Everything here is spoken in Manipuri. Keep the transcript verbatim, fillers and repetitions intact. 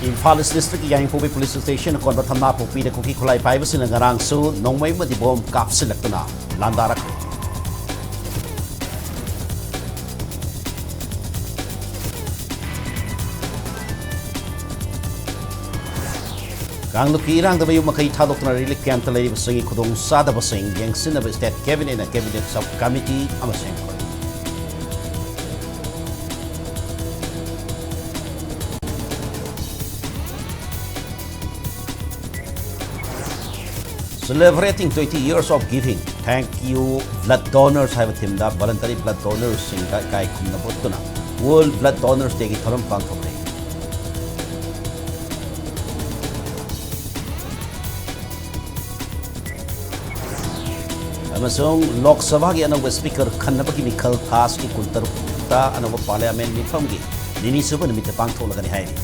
ꯏꯝꯐꯥꯜ ꯏꯁ ꯗꯤꯁꯇ꯭ꯔꯤꯛꯀꯤ ꯌꯥꯏꯉꯪꯄꯣꯛꯄꯤ ꯄꯨꯂꯤꯁ ꯁ꯭ꯇꯦꯁꯟ ꯑꯀꯣꯟꯕ ꯊꯝꯅꯥ ꯄꯣꯛꯄꯤꯗ ꯀꯨꯀꯤ ꯈꯨꯠꯂꯥꯏ ꯄꯥꯏꯕꯁꯤꯡꯅ ꯉꯔꯥꯡꯁꯨ ꯅꯣꯡꯃꯩ ꯑꯃꯗꯤ ꯕꯣꯝ ꯀꯥꯞꯁꯤꯜꯂꯛꯇꯨꯅ ꯂꯥꯟꯗꯥꯔꯛꯈ꯭ꯔꯦ꯫ ꯀꯥꯡꯂꯨꯞꯀꯤ ꯏꯔꯥꯡꯗ ꯃꯌꯨꯝ ꯃꯀꯩ ꯊꯥꯗꯣꯛꯇꯨꯅ ꯔꯤꯂꯤꯐ ꯀꯦꯝꯞꯇ ꯂꯩꯔꯤꯕꯁꯤꯡꯒꯤ ꯈꯨꯗꯣꯡꯆꯥꯗꯕꯁꯤꯡ ꯌꯦꯡꯁꯤꯟꯅꯕ ꯁ꯭ꯇꯦꯠ ꯀꯦꯕꯤꯅꯦꯠꯅ ꯀꯦꯕꯤꯅꯦꯠ ꯁꯕ ꯀꯃꯤꯇꯤ ꯑꯃ ꯁꯦꯝꯈ꯭ꯔꯦ꯫ Celebrating twenty years of giving, thank you blood donors ꯍꯥꯏꯕ ꯊꯤꯝꯗ voluntary blood donorsꯁꯤꯡꯗ ꯏꯀꯥꯏ ꯈꯨꯝꯅꯕ ꯎꯠꯇꯨꯅ World Blood Donors Dayꯒꯤ ꯊꯧꯔꯝ ꯄꯥꯡꯊꯣꯛꯈ꯭ꯔꯦ꯫ ꯑꯃꯁꯨꯡ ꯂꯣꯛ ꯁꯚꯥꯒꯤ ꯑꯅꯧꯕ ꯁ꯭ꯄꯤꯀꯔ ꯈꯟꯅꯕꯒꯤ ꯃꯤꯈꯜ ꯊꯥ ꯑꯁꯤꯒꯤ ꯀꯨꯟꯇꯔꯨꯛꯇ ꯑꯅꯧꯕ ꯄꯥꯔꯂꯤꯌꯥꯃꯦꯟ ꯃꯤꯐꯝꯒꯤ ꯅꯤꯅꯤ ꯁꯨꯕ ꯅꯨꯃꯤꯠꯇ ꯄꯥꯡꯊꯣꯛꯂꯒꯅꯤ ꯍꯥꯏꯔꯤ꯫